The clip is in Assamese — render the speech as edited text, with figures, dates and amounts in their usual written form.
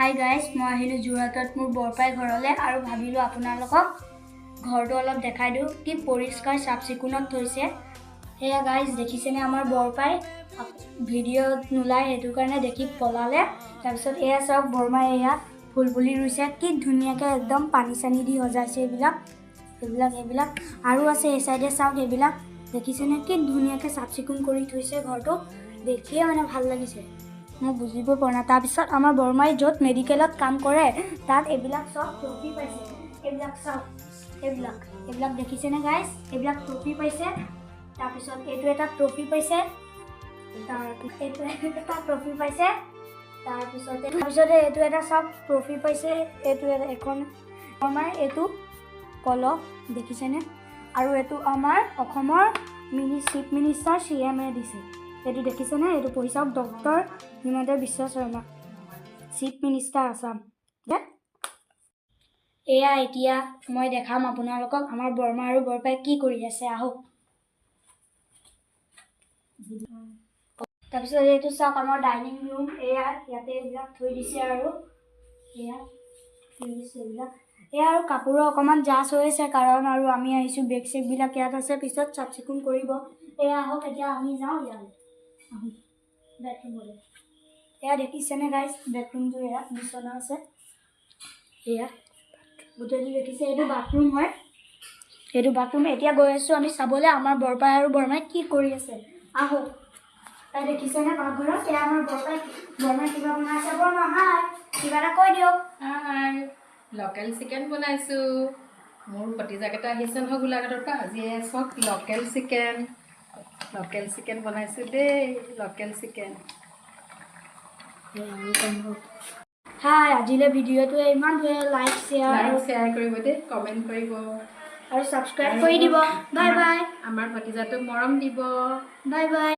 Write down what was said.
হাই গাইজ, মই আহিলোঁ যোৰহাটত মোৰ বৰপাই ঘৰলৈ আৰু ভাবিলোঁ আপোনালোকক ঘৰটো অলপ দেখাই দিওঁ, কি পৰিষ্কাৰ চাফ চিকুণত থৈছে। সেয়া গাইজ, দেখিছেনে আমাৰ বৰপাই? ভিডিঅ'ত নোলায়, সেইটো কাৰণে দেখি পলালে। তাৰপিছত এয়া চাওক, বৰমাই এয়া ফুল পুলি ৰুইছে, কি ধুনীয়াকৈ একদম পানী চানী দি সজাইছে। এইবিলাক এইবিলাক এইবিলাক আৰু আছে এই চাইডে চাওক। এইবিলাক দেখিছেনে, কি ধুনীয়াকৈ চাফ চিকুণ কৰি থৈছে ঘৰটো। দেখিয়ে মানে ভাল লাগিছে, মই বুজিব পৰা নাই। তাৰপিছত আমাৰ বৰমাই য'ত মেডিকেলত কাম কৰে, তাত এইবিলাক চব ট্ৰফি পাইছে। এইবিলাক চাওক, এইবিলাক এইবিলাক দেখিছেনে গাইজ? এইবিলাক ট্ৰফি পাইছে। তাৰপিছত এইটো এটা ট্ৰফি পাইছে, তাৰ এইটো এটা ট্ৰফি পাইছে। তাৰপিছতে এইটো এটা চাওক, ট্ৰফি পাইছে। এইটো এটা এখন আমাৰ এইটো কলহ দেখিছেনে? আৰু এইটো আমাৰ অসমৰ চিফ মিনিষ্টাৰ চি এমে দিছে। এইটো দেখিছেনে? এইটো পঢ়ি চাওক, doctor Himanta Biswa Sarma, chief minister, Assam. এয়া এতিয়া মই দেখাম আপোনালোকক আমাৰ বৰমা আৰু বৰপাই কি কৰি আছে, আহক। তাৰপিছত এইটো চাওক, আমাৰ ডাইনিং ৰুম। এয়া ইয়াতে এইবিলাক থৈ দিছে আৰু এয়া ফ্ৰিজ এইবিলাক। এয়া আৰু কাপোৰৰ অকণমান জাচ হৈ আছে, কাৰণ আৰু আমি আহিছোঁ, বেগ চেগবিলাক ইয়াত আছে, পিছত চাফ চিকুণ কৰিব। এয়া আহক, এতিয়া আমি যাওঁ ইয়ালৈ, আহোঁ বেডৰুমলৈ। এয়া দেখিছেনে গাইজ বেডৰুমটো? এয়া বিচনা আছে, এয়া গোটেইটো দেখিছে। এইটো বাথৰুম হয়, এইটো বাথৰুম। এতিয়া গৈ আছোঁ আমি চাবলৈ আমাৰ বৰপাই আৰু বৰমাই কি কৰি আছে, আহক। তাই দেখিছেনে পাকঘৰত? এয়া আমাৰ বৰপাই বৰমাই কিবা বনাই আছে। বৰমা, হাই, কিবা এটা কৈ দিয়ক। হাই, লোকেল চিকেন বনাইছোঁ। মোৰ ভতিজাক এটা আহিছে নহয় গোলাঘাটৰ পৰা আজি। এয়া চাওক, লোকেল চিকেন, লোকেল চিকেন বনাইছোঁ দেই, লোকেল চিকেন। হাই, আজিলৈ ভিডিঅ'টো ইমানটোৱে। লাইক, শ্বেয়াৰ লাইক, শ্বেয়াৰ কৰিব দেই, কমেণ্ট কৰিব আৰু ছাবস্ক্ৰাইব কৰি দিব। Bye bye. আমাৰ ভতিজাটোক মৰম দিব। Bye bye.